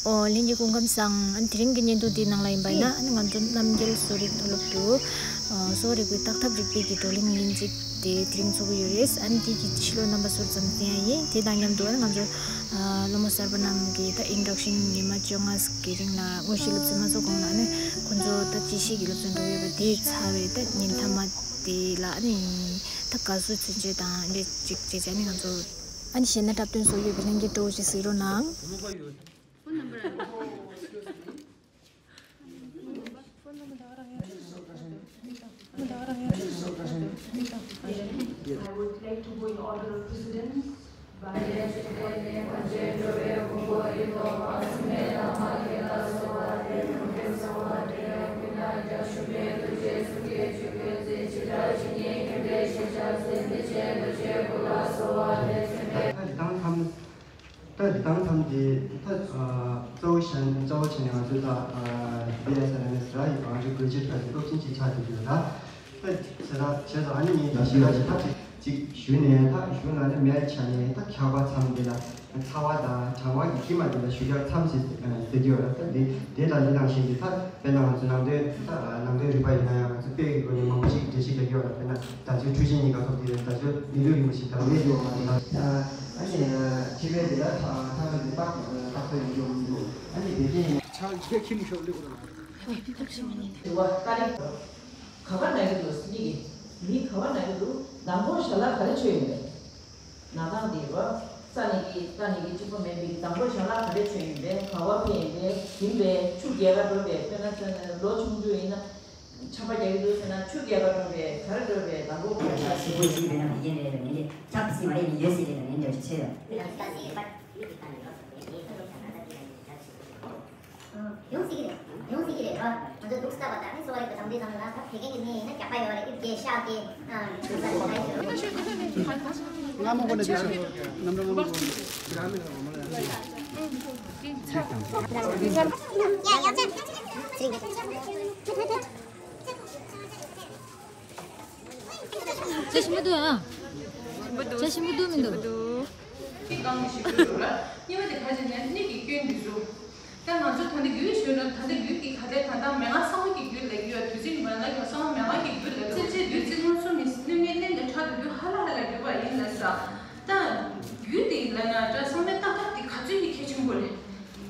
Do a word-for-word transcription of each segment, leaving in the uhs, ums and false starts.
ཨོ། ལྷན་རྒྱས་སྐུ་ཁམས་བཟང་། ཨ་ནི་དེ་རིང་གི་བརྙན་ཐུང་འདི་ནང་ལ་ཡིན་པ་ཡིན་ན། ཨ་ནི་ང་ཚོ་རྣམ་རྒྱལ་གསོ་རིག་མཐོ་སློབ་ཏུ་ཨ་གསོ་བ་རིག་པའི་བརྟག་ཐབས་རིག་པའི་གི་བགྲོ་གླེང་ཉིན་གཅིག་དེ་དེ་རིང་ཚོགས་ཀྱི་ཡོད་རེད། ཨ་ནི་དེ་གི་ཕྱི་ལོ་རྣམ་པ་ཟུར་ཙམ་བསྟན་ཡ་ཡིན། དེ་དང་མཉམ་དུ་ཨ་ནི་ང་ཚོ་ཨ་སློབ་མ་གསར་པ་རྣམས་ཀྱི་ད་ཨིན་ཌག་ཤན་ཉི་མ་བཅོ་ལྔ་གི་རིང་ལ་དངོས་གཞི་སློབ་ཚན་མ་ཚོགས་གོང་ལ་ཨ་ནི་ཁོང་ཚོ་ད་དཔྱད་ཤེས་ཀྱི་སློབ་ཚན་འགྲོ་ཡོད་པ་དེ་ཚར་བའི་ད་ཉིན་མཐའ་མ་དེ་ལ་ཨ་ནི་ད་དགའ་བསུ་མཚོན་བྱེད་དང་འདྲ་ཅིག་བྱས་བྱས་ཨ་ནི་ང་ཚོ་ཨ་ནི་གཞས་སྣ་འཁྲབ་སྟོན་སོགས་ཡོད་པའི་ལྷན་རྒྱས་སྤྲོ་བོ་ཞིག་གཟིགས་རོགས་གནང་། I would like to go in order of precedence. ད་རི་ཐང་མཚམས་ད་རི་ཐང་མཚམས་དེ་ད་གཙོ་བོ་བྱས་གཙོ་བོ་བྱས་ནས་ང་ཚོས་ད་བི་ཨེས་ཨེལ་ཨེམ་ཨེས་ར་ཡི་གང་ཅི་གོ་ཅི་ཕྲ་ཅི་སློབ་ཆེན་ཅིག་ཆགས་ཀྱི་ཡོད་ད། ད་བྱས་ད་བྱས་ཙང་ཨ་ནི་ངས་ད་ཞེ་དྲག་ཅིག་ཐབས་ཅིག་ཅིག་ཞུས་ནས་ད་གཞུང་ལ་ནི་མེད་ཆ་ནས་ད་འཁྱག་པ་མཚམས་འདི་ལ་ཚ་བ་དང་གྲང་བ་གི་དཀྱིལ་མ་འདི་ལ་ཞུ་རྒྱག་མཚམས་ཞེས་ཟེར་གྱི་ཡོད་ར། ད་འདི་དེ་དང་འདི་ནང་བཞིན་གྱི་ད་དཔེར་ན་ང་ཚོ་ནང་དོན་ད་ནང་དོན་རིག་པ་ཡིན་ན་ཡང་ང་ཚོ་དཔེ་ཡི་སྒོ་ནས་མང་པོ་ཞིག་འགྲེལ་བཤད་རྒྱག་གི་ཡོད་ར། དཔེར་ན་ད་ཚོའི་འཕྲུལ་ཆས་གཉིས་ཀ་སོགས་དེ་ད་ཚོའི་མི་ལུས་རིང་པོ་ཞིག་དང་ལས་ཀྱི་འོག་མ་དེ་ལ་ཨ་ནི་ཁྱི་ཕན་འདི་ལ་ཐག་ཐག་ཚོད་འདི་ཏག་ཏག་ཏག་ཡོང་རྒྱུ་མི་འདུག་ཨ་ནི་དེ་བཞིན་ཆགས་ཁྱི་མི་ཤོག་ལེགས་པོ་ར། ག་པར་ན་གི་འདུག་སྙིང་གི་མི་ག་པར་ན་གི་འདུག་མདང་དགོང་ཞལ་ལག་ག་རེ་མཆོད་ཡིན་པས། ན་ཐང་དེ་རོ། ས་ནི་གི་ས་ནི་གི་གཅིག་པོ་མེད་པའི་གི་དང་པོ་ཞལ་ལག་ག་རེ་མཆོད་ཡིན་པས། ག་བ་ཕེ་ཡིན་པས། ཡིན་པས་ཆུ་རྒྱལ་ཁ་འགྲོ་པས། དཔེར་ན་ལོ་ཆུང་ཆུང་ཡིན་ན་ཆམ་པ་རྒྱག་གི་འདུག་ཟེར་ན་ཆུ་རྒྱལ་ཁ་འགྲོ་པས་ག་རེ་འགྲོ་པས་དང་པོ་ག་རེ་ཞིག་པོ་ཡིན་པས་ན་མི་ཡིན་རེད་པས་མི་རེད། ཆགས་སྲིད་མ་རེད་མི་ཡོད་སྲིད་རེད་པས་མི་འདྲ་ཆེ་ཡོད། ཡོང་སྲིད་ཀྱི་རེད། ཡོང་སྲིད་ཀྱི་རེད་ར། ང་ཚོ་འདུག་སྟབས་པ་དང་ནི་གསོ་བ་རིག་པ་དང་འདི་ཚང་མ་ལ་ད་བོད་སྐད་ཀྱི་མི་ཡིན་ན་རྒྱག་པ་ཡོད་རེད། ཨིབ་རྒྱས་ཤག་གི་ཨ་འདུག་ས་ཞིག་ལ་ཡོད། ང་མ་གོ་ན་ཅི་ཞིག་ནམ་ར་ང་མ་གོ་ན། བྱ་ཞིམ་པོ་འདུག་ཨ། བྱ་ཞིམ་པོ་འདུག་མི་འདུག་གང་ཞིག་འདུག་ལ། གཉིས་པ་དེ་ག་ཅིག་ནས་གནད་ཀྱི་སྐྱོན་འདི་ཚོ། ད་ང་ཚོ་ད་ལྟ་རྒྱུད་ཞུས་ན་ད་ལྟ་རྒྱུད་ཀྱི་ག་ལས་ད་ལྟ་མན་ངག་གསང་བ་གི་རྒྱུད་ལ་རྒྱུད་དུས་ཚོད་མན་ངག་གི་གསང་བ་མན་ངག་གི་རྒྱུད་ལ་ཚེ་ཕྱི་དུས་ཚེ་སྔོན་སོང་མི་སྣོད་ངན་གནས་ནས་ཁྲག་ཏུ་རྒྱུ་ཧ་ལ་ཧ་ལ་རྒྱུ་བ་ཡིན་ལ་ས། ད་རྒྱུད་དེ་ལ་ན་ད་གསང་བའི་བརྟག་ཐབས་དེ་ག་ཚོད་ཀྱི་གལ་ཆེན་པོ་རེད།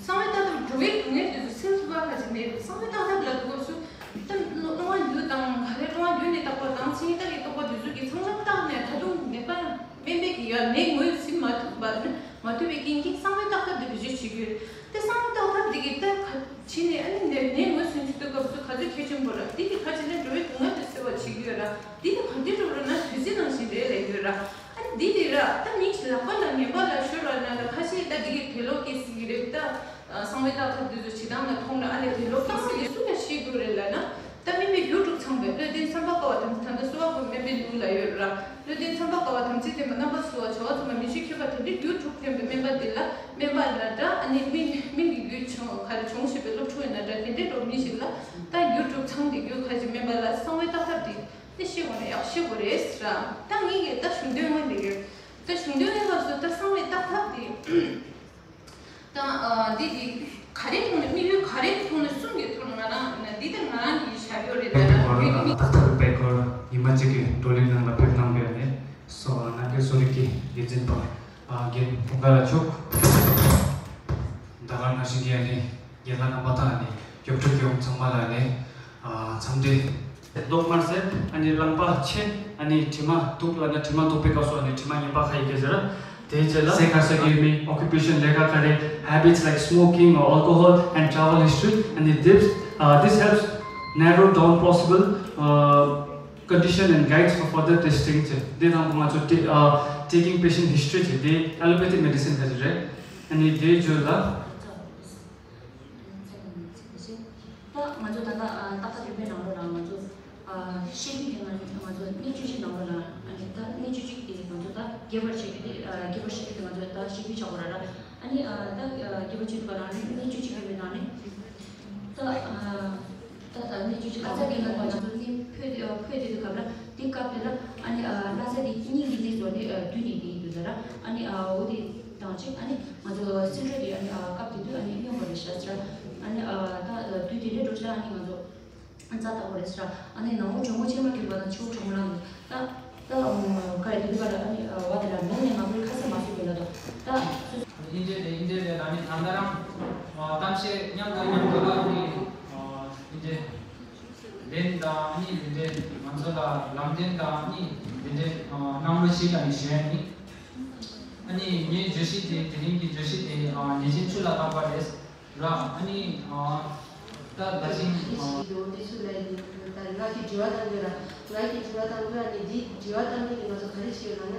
གསང་བའི་བརྟག་ཐབས་འགྲོ་བའི་སྡུག་བསྔལ་དེ་ཚོ་སེལ་ཐུབ་པ་ག་ཅིག་མེད་པས། གསང་བའི་བརྟག་ཐབས་ལ་འདུག་སྐབས་སུ་ད་སློང་བ་འགྱུར་དང་ག་ལེར་སློང་བ་འགྱུར་ནས་བརྟག་པ་དང་མཚན་ཉིད་རྟགས་ཀྱི་རྟོག་པ་དེ་ཚོ་གི་ཚང་ཚང་བརྟག་ནས་ད་དུང་ནད་པ་སྨན་པས་ཀྱི་ཡ་ནད་ངོས་ཟིན་མ་ཐུབ་པ་ནི་མ་ཐུབ་པའི་རྐྱེན་གྱིས་གསང་བའི་བརྟག་ཐབས་དེ་བེད་སྤྱོད་བྱེད་རྒྱུ་རེད། དེ་གསང་བའི་བརྟག་ཐབས་དེ་གི་ལྟ་ག་བྱས་ནས་ཨ་ནི་ནད་ནད་ངོས་ཟིན་བྱེད་དུས་སྐབས་སུ་ག་ཚོད་གལ་ཆེན་པོ་ར། དེ་གི་ཁ་ཕྱེ་ནས་འགྲོ་བའི་སྡུག་བསྔལ་དེ་སེལ་བར་བྱེད་རྒྱུ་ཡོད་ར། དེ་གི་ག་དུས་འགྲོ་རུང་ན་དུས་ཚོད་ནང་བཞིན་རེད་ལབ་ཡོད་ར། ཨ་ནི་འདི་རེད་ར། ད་མི་གི་ལག་པ་ལ་ངན་པ་ལ་ཤོར་བ་ན་ལ་ཁ་ཤས་ད་འདི་གི་དེ་ལོག་སྐྱེ་སྲིད་ཀྱི་རེད། ད་གསང་བའི་བརྟག་ཐབས་འདི་ཚོ་བྱེད་སྟངས་ལ་མཐོང་ན་ཨ་ལས་དེ་ལོག་སྐྱེ་སྲིད་ཀྱི་སུ་ལ་ཤེས་དགོས་རེད་ལབ་ན། ད་སྨན་པས་རྒྱུ་དྲུག་ཚང་བའི་བློ་ལྡན་ཚངས་པ་དཀར་བ་དམ་ཚིག་ད་ལྟ་གསོ་བ་པོ་སྨན་པའི་ལུགས་ལ་ཡོད་ར། བློ་ལྡན་ཚངས་པ་དཀར་བ་དམ་ཚིག་ལྡན་པ་རྣམ་པར་གསོ་བ་བྱ་བ་ཚང་མ་མི་ཤེས་མཁས་པ་དེ་འདྲའི་རྒྱུ་དྲུག་ལྡན་པའི་སྨན་པ་འདི་ལ་སྨན་པ་ལ་འདྲ་ཨ་ནི་སྨན་སྨན་གྱི་རྒྱུད་སྦྱོང་ག་རེ་སྦྱོང་ཤེས་པའི་སློབ་ཕྲུག་ཡིན་ན་འདྲ་དེ་འདྲའི་འགྲོ་མི་ཞིག་ལ་ད་རྒྱུ་དྲུག་ཚང་དེ་རྒྱུ་ཁ་ཅིག་སྨན་པ་ལ་གསང་བའི་བརྟག་ཐབས་དེ། དེ་ཤེས་དགོས་ན་ཡག་ཤེས་དགོས་རེད་ཟེར། ད་ངེད་ཀྱིས་ད་གཞུང་དོན་ངོས་ལེགས་ཡོད། ད་གཞུང་དོན་ངོས་ལ་སོ་ད་གསང་བའི་བརྟག་ཐབས་དེ། ད་འདི་དེ་ག་རེ་ཐོག་ནས་དམིགས་ཡུལ་ག་རེ་ཐོག་ནས་གསུང་གི་ཐོག་ནས་ང་རང་འདི་ལྟར་ང་རང་གིས་བྱ་རྒྱུ་རེད། ད་ད་བོད་ཀྱི་མི་ཏག་ཏག་པའི་སྐོར་ཉི་མ་གཅིག་གི་བགྲོ་གླེང་ནང་ལ་ཕེབས་གནང་བའི་ནས་སོ་ནང་གི་གསོ་རིག་གི་འགན་འཛིན་པ་རྒན་ཕུང་དཀར་ལགས་མཆོག་ད་ག་ནང་བཞིན་གྱི་ཨ་ནི་རྒན་ལགས་རྣམ་པ་དང་ཨ་ནི་རྒྱབ་སྐྱོར་ཡོང་ཚང་མ་ལ་ཨ་ནི་འཚམས་འདྲི། ལྡོག་མར་ཟེར་ཨ་ནི་རླངས་པ་ཆེ་ཨ་ནི་དྲི་མ་དུག་ལ་ན་དྲི་མ་དུག་པའི་སྐབས་སུ་ཨ་ནི་དྲི་མ་ངན་པ་ཁ་ཡི་གེ་ཟེར། དེའི་རྗེས་ལ་སེ་ཁ་ས་གི་མི་ཨོ་ཀུ་པེ་ཤན་ལས་ཀ་ག་རེ་habits like smoking or alcohol and travel history and this uh, this helps narrow down possible uh, condition and guides for further testing ཅེས་དེ་དང་པོ་ང་ཚོ་ཏེ་ཨ་taking patient history ཅེས་དེ་allopathic medicine ཁ་ཅིག་རེད། ཨ་ནི་དེའི་རྗེས་ལ། ད་ང་ཚོ་ད་ལྟ་ཨ་ཏག་ཏག་རིམ་པའི་ནང་ལོགས་ལ་ང་ཚོ་ཨ་བཤད་རྒྱུ་དེ་ང་ང་ཚོ་གནད་བཅུ་གཅིག་ནང་ལོགས་ལ་ཨ་ནི་ད་གནད་བཅུ་གཅིག་དེ་ང་ཚོ་ད་རྒྱས་པར་བཤད་རྒྱུ་དེ་ཨ་རྒྱས་པར་བཤད་རྒྱུ་དེ་ང་ཚོ་ད་བཤད་རྒྱུ་ཆགས་པ་ར་ར། ཨ་ནི་ཨ་ད་ཨ་རྒྱས་པར་བཤད་དུས་ག་རང་ནི་གནད་བཅུ་གཅིག་ཡོད་པའི་ནང་ནས་ད་ཨ་ད་ད་གནད་བཅུ་གཅིག་ཨ་ཙ་གི་ནང་ལ་ང་ཚོ་ནི་ཕོད་ཨ་ཕོད་དེ་དུས་སྐབས་ལ་དེ་སྐབས་དེ་ལ་ཨ་ནི་ཨ་ན་ཚ་དེ་སྙིང་གི་ནད་སོགས་ནི་ཨ་བསྡུས་ནས་དེ་ཡིན་དུས་ད་ར་ཨ་ནི་ཨ་འོ་དེ་དང་གཅིག་ཨ་ནི་ང་ཚོ་སེན་ཊར་དེ་ཨ་ནི་ཨ་སྐབས་དེ་དུས་ཨ་ནི་སྙོམས་པ་རེད་ཤག་ཨ་ནི་ང་ཚོ་རྩ་ལྟ་བུ་རེད་ཟེར། ཨ་ནི་ནང་མོ་གྲོ་མོ་ཆེ་མ་གི་བ་དང་ཆུ་གྲོ་མོ་ལ་ད་ད་ག་རེ་འདི་ག་ལ་ཨ་ནི་བ་དེ་ལ་མེ་ནས་ང་ཚོའི་ཁ་ས་མ་སུ་གི་ལ་དོ་ད་སུ། ཨིན་ཇི་རེད། ཨིན་ཇི་རེད། ཨ་ནི་ད་ལྟ་རང་གཏམ་བཤད་མཉམ་དུ་མཉམ་དུ་ལ་ཨ་ནི་ཨིན་ཇི་ལན་དང་ཨ་ནི་ལན་ལན་ང་ཚོ་ལ་ལམ་སྟོན་དང་ཨ་ནི་ལན་ལན་གནང་རོགས་ཞེས་ལ་ནི་ཞུ་ཡ་ནི། ཨ་ནི་ངའི་བརྗོད་གཞི་དེ་དེ་རིང་གི་བརྗོད་གཞི་དེ་ཉེས་ཅན་ཆུ་ལ་བཏགས་པ་རེད། ར། ཨ་ནི་ཨ་ད་ད་ཅིང་ཨ། ཞིག་ཡོད་དེ་ཚོ་ལ་ཡིན། ད་ང་གི་དྲི་བ་བཏང་དགོས་ར། ང་གི་དྲི་བ་བཏང་དགོས། ཨ་ནི་འདི་དྲི་བ་བཏང་མཁན་དེ་ང་ཚོ་ག་རེ་བྱེད་ཡོད་ལབ་ན།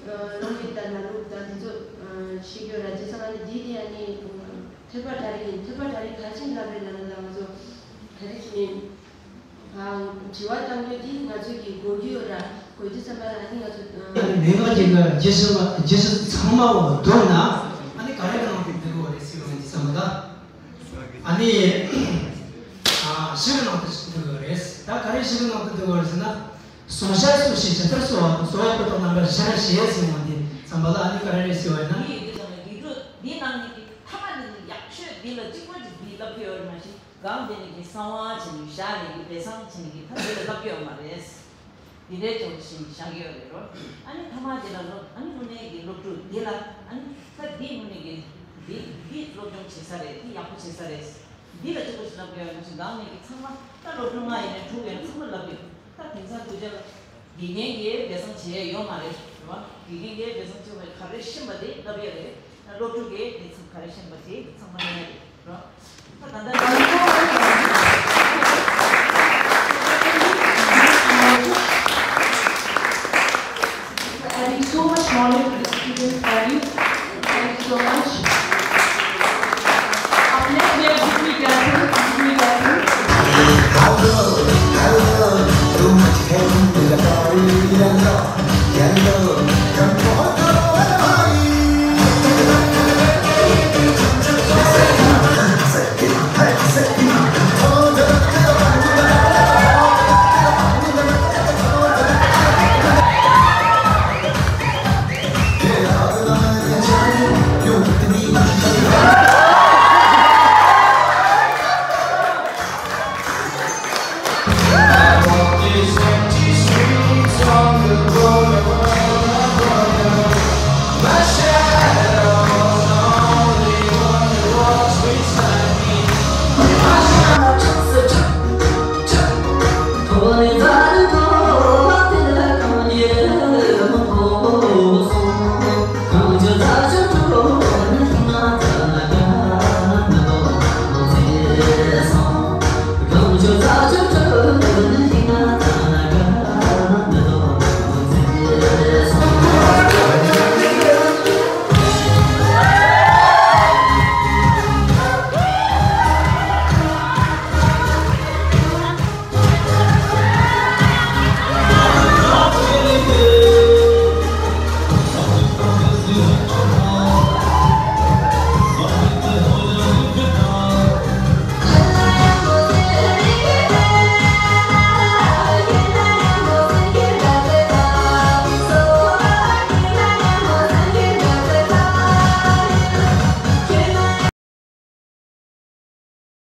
ཨ་སློབ་དཔོན་དང་ནང་ལུགས་དང་དེ་ཚོ་ཨ་ཤེས་ཀྱི་ཡོད་ར། བྱས་ཙང་ཨ་ནི་འདི་དེ་ཨ་ནི་ཐེག་པ་གྲ་རིགས་ཡིན། ཐེག་པ་གྲ་རིགས་ག་རེ་བྱས་ནས་ལབ་རེད་ལབ་ན། ད་ང་ཚོ་ག་རེ་བྱས་ནས། ཨ་དྲི་བ་བཏང་རྒྱུ་འདི་ང་ཚོས་ཀྱི་དགོས་ཀྱི་ཡོད་ར། དགོས་རྒྱུ་ཙམ་པ་ལ་ཨ་ནི་ང་ཚོ་ཨ། མན་ངག་ཅིག་གི་རྒྱུ་ཆ་རྒྱུ་ཆ་ཚང་མ་བསྡོམས་ན་ཨ་ནི་ག་རེ་གནང་གི་འདུག་གོ་རེད་ཟེར་བ་འདི་ཙམ་པ་ད། ཨ་ནི་ཨ་ཞིག་གནང་དུ་འདུག་གོ་རེད། ད་ག་རེ་ཞིག་གནང་དུ་འདུག་གོ་རེད་ཟེར་ན། གསུང་བཤད་སུ་ཞིག་ཇི་ལྟར་གསོལ་བ་དང་གསོལ་བ་པོ་དང་རྣམ་པར་ཤེས་རབ་ཞེས་ཟེར་བ་འདི་ཙམ་པ་ལ་ཨ་ནི་ག་རེ་རེད་ཟེར་བ་ཡིན་ན། ཡིན་དེ་ཙམ་ལ་དགེ་ཕྲུག་འདི་ནང་ནས་ཀྱི་ཐ་མ་འདི་ནི་ཡག་ཤོས་འདི་ལ་གཅིག་པ་གཅིག་འདི་ལབ་ཀྱི་ཡོད་རེད་མ་གཞི། གང་དེ་ནི་གི་གསང་བ་བྱེད་ནི་བཞག་ནི་གི་བེ་སང་བྱེད་ནི་གི་ཐབས་དེ་ལ་ལབ་ཀྱི་ཡོད་མ་རེད། དེ་འདྲའི་ཅོག་ཅིག་བཞག་གི་ཡོད་རེད་རོ། ཨ་ནི་ཐ་མ་དེ་ལ་ལོ་ཨ་ནི་དངོས་གནས་ཀྱི་སློབ་ཕྲུག་དེ་ལ་ཨ་ནི་ད་འདི་དངོས་གནས་ཀྱི་འདི་འདི་སློབ་སྦྱོང་བྱེད་ས་རེད། འདི་ཡག་པོ་བྱེད་ས་རེད། འདི་ལ་གཅིག་པོ་ཞིག་ལབ་ཀྱི་ཡོད་མ་གཞི། གང་ནས་ཀྱི་ཚང་མ་ད་སློབ་ཕྲུག་ལྔ་ཡིན་ནའི་དྲུག་ཡིན་ནའི་ཚང་མ་ལབ་ཀྱི་ཡོད། ད་དེང་སང་དུས་ཚོད་ལ། དགེ་རྒན་གྱིས་སྦས་གསང་བྱེད་ཡ་ཡོད་མ་རེད། རེད་བ། དགེ་རྒན་གྱིས་སྦས་གསང་བྱེད་པ་ག་རེ་ཤེས་པ་དེ་ལབ་ཡ་རེད། ད་སློབ་ཕྲུག་གིས་དེ་ཚང་ག་རེ་ཤེས་པ་དེ་ཚང་མ་ལབ་ཡ་རེད། རེད་བ། ད་ད་ལྟ་